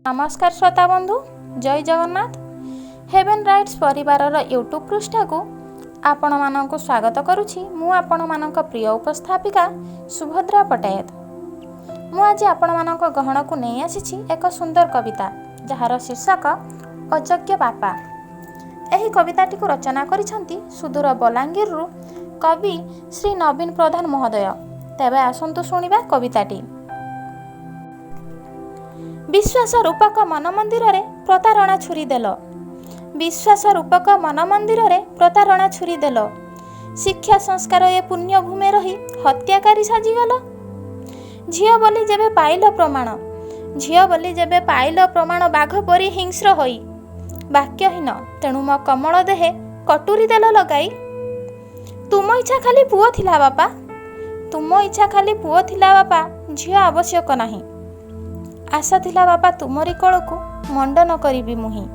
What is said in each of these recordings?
ନମସ୍କାର ଶ୍ରୋତା ବନ୍ଧୁ, ଜୟ ଜଗନ୍ନାଥ। ହେଭେନ୍ ରାଇଟ୍ସ ପରିବାରର ୟୁଟ୍ୟୁବ୍ ପୃଷ୍ଠାକୁ ଆପଣମାନଙ୍କୁ ସ୍ୱାଗତ କରୁଛି ମୁଁ, ଆପଣମାନଙ୍କ ପ୍ରିୟ ଉପସ୍ଥାପିକା ସୁଭଦ୍ରା ପଟାୟତ। ମୁଁ ଆଜି ଆପଣମାନଙ୍କ ଗହଣକୁ ନେଇ ଆସିଛି ଏକ ସୁନ୍ଦର କବିତା, ଯାହାର ଶୀର୍ଷକ ଅଯୋଗ୍ୟ ବାପା। ଏହି କବିତାଟିକୁ ରଚନା କରିଛନ୍ତି ସୁଦୂର ବଲାଙ୍ଗୀରରୁ କବି ଶ୍ରୀ ନବୀନ ପ୍ରଧାନ ମହୋଦୟ। ତେବେ ଆସନ୍ତୁ ଶୁଣିବା କବିତାଟି। ବିଶ୍ୱାସ ରୂପକ ମନ ମନ୍ଦିରରେ ପ୍ରତାରଣା ଛୁରି ଦେଲ, ବିଶ୍ୱାସ ରୂପକ ମନ ମନ୍ଦିରରେ ପ୍ରତାରଣା ଛୁରି ଦେଲ, ଶିକ୍ଷା ସଂସ୍କାର ଏ ପୁଣ୍ୟ ଭୂମେ ରହି ହତ୍ୟାକାରୀ ସାଜିଗଲ। ଝିଅ ବୋଲି ଯେବେ ପାଇଲ ପ୍ରମାଣ, ଝିଅ ବୋଲି ଯେବେ ପାଇଲ ପ୍ରମାଣ, ବାଘ ପରି ହିଂସ୍ର ହୋଇ ବାକ୍ୟହୀନ ତେଣୁ ମୋ କମଳ ଦେହେ କଟୁରୀ ଦେଲ ଲଗାଇ। ତୁମ ଇଚ୍ଛା ଖାଲି ପୁଅ ଥିଲା ବାପା, ତୁମ ଇଚ୍ଛା ଖାଲି ପୁଅ ଥିଲା ବାପା, ଝିଅ ଆବଶ୍ୟକ ନାହିଁ। ଆଶା ଥିଲା ବାପା ତୁମରି କୋଳକୁ ମଣ୍ଡନ କରିବି ମୁହିଁ।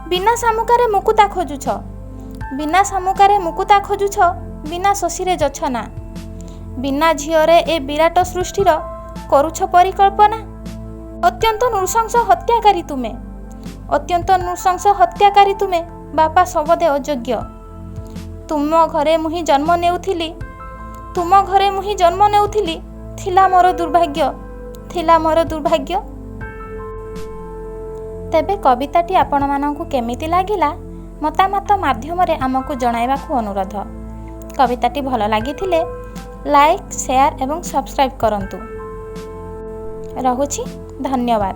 ବିନା ଶାମୁକାରେ ମୁକୁତା ଖୋଜୁଛ, ବିନା ଶାମୁକାରେ ମୁକୁତା ଖୋଜୁଛ, ବିନା ଶଶୀରେ ଜୋଛନା, ବିନା ଝିଅରେ ଏ ବିରାଟ ସୃଷ୍ଟିର କରୁଛ ପରିକଳ୍ପନା। ଅତ୍ୟନ୍ତ ନୃଶଂସ ହତ୍ୟାକାରୀ ତୁମେ, ଅତ୍ୟନ୍ତ ନୃଶଂସ ହତ୍ୟାକାରୀ ତୁମେ ବାପା, ଶବଦେ ଅଯୋଗ୍ୟ। ତୁମ ଘରେ ମୁହିଁ ଜନ୍ମ ନେଉଥିଲି, ତୁମ ଘରେ ମୁହିଁ ଜନ୍ମ ନେଉଥିଲି, ଥିଲା ମୋର ଦୁର୍ଭାଗ୍ୟ, ଥିଲା ମୋର ଦୁର୍ଭାଗ୍ୟ। ତେବେ କବିତାଟି ଆପଣମାନଙ୍କୁ କେମିତି ଲାଗିଲା, ମତାମତ ମାଧ୍ୟମରେ ଆମକୁ ଜଣାଇବାକୁ ଅନୁରୋଧ। କବିତାଟି ଭଲ ଲାଗିଥିଲେ ଲାଇକ୍, ସେୟାର ଏବଂ ସବସ୍କ୍ରାଇବ୍ କରନ୍ତୁ। ରହୁଛି, ଧନ୍ୟବାଦ।